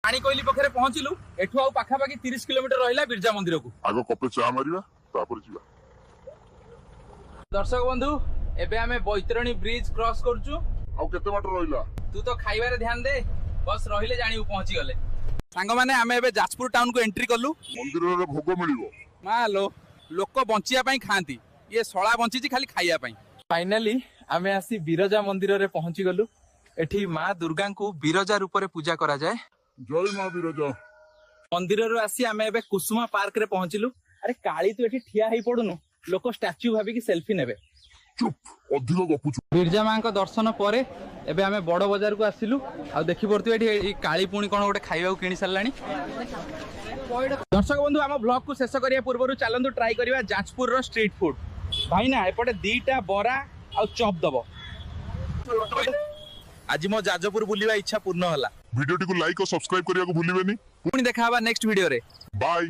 ପାଣିକୋଇଲି ପାଖରେ ପହଞ୍ଚିଲୁ। ଏଠୁ ଆଉ ପାଖାପାଖି 30 କିଲୋମିଟର ରହିଲା ବିରଜା ମନ୍ଦିରକୁ। ଆଗ କପେ ଚା ମାରିବା, ତାପରେ ଯିବା। ଦର୍ଶକ ବନ୍ଧୁ, ଏବେ ଆମେ ବୈତରଣୀ ବ୍ରିଜ କ୍ରସ କରୁଛୁ। ଆଉ କେତେ ବାଟ ରହିଲା? ତୁ ତ ଖାଇବାରେ ଧ୍ୟାନ ଦେ, ବସ୍ ରହିଲେ ଜାଣିବୁ ପହଞ୍ଚିଗଲେ। ସାଙ୍ଗମାନେ, ଆମେ ଏବେ ଯାଜପୁର ଟାଉନକୁ ଏଣ୍ଟ୍ରି କଲୁ। ମନ୍ଦିରରେ ଭୋଗ ମିଳିବ। ମା ଲୋ, ଲୋକ ବଞ୍ଚିବା ପାଇଁ ଖାଆନ୍ତି, ଇଏ ଶଳା ବଞ୍ଚିଛି ଖାଲି ଖାଇବା ପାଇଁ। ଫାଇନାଲି ଆମେ ଆସି ବିରଜା ମନ୍ଦିରରେ ପହଞ୍ଚି ଗଲୁ। ଏଠି ମା ଦୁର୍ଗାଙ୍କୁ ବିରଜା ରୂପରେ ପୂଜା କରାଯାଏ। ଜୟ ମା ବିରଜା। ମନ୍ଦିରରୁ ଆସି ଆମେ ଏବେ କୁସୁମା ପାର୍କରେ ପହଞ୍ଚିଲୁ। ଆରେ କାଳି, ତୁ ଏଠି ଠିଆ ହେଇ ପଡୁନୁ, ଲୋକ ଷ୍ଟାଚ୍ୟୁ ଭାବିକି ସେଲ୍ଫି ନେବେ। ଚୁପ୍, ଅଧିକ ଗପୁଛୁ। ବିରଜା ମାଙ୍କ ଦର୍ଶନ ପରେ ଏବେ ଆମେ ବଡ ବଜାରକୁ ଆସିଲୁ। ଆଉ ଦେଖିପାରୁଥିବେ, ଏଠି ଏଇ କାଳି ପୁଣି କଣ ଗୋଟେ ଖାଇବାକୁ କିଣି ସାରିଲାଣି। ଦର୍ଶକ ବନ୍ଧୁ, ଆମ ବ୍ଲଗକୁ ଶେଷ କରିବା ପୂର୍ବରୁ ଚାଲନ୍ତୁ ଟ୍ରାଏ କରିବା ଯାଜପୁରର ଷ୍ଟ୍ରିଟ୍ ଫୁଡ୍। ଭାଇନା, ଏପଟେ ଦିଟା ବରା ଆଉ ଚପ୍ ଦବ। ଆଜି ମୋ ଯାଜପୁର ବୁଲିବା ଇଚ୍ଛା ପୂର୍ଣ୍ଣ ହେଲା। ଭିଡିଓଟିକୁ ଲାଇକ୍ ଓ ସବସ୍କ୍ରାଇବ କରିବାକୁ ଭୁଲିବେନି। ପୁଣି ଦେଖା ହବା ନେକ୍ସଟ ଭିଡିଓରେ। ବାଏ।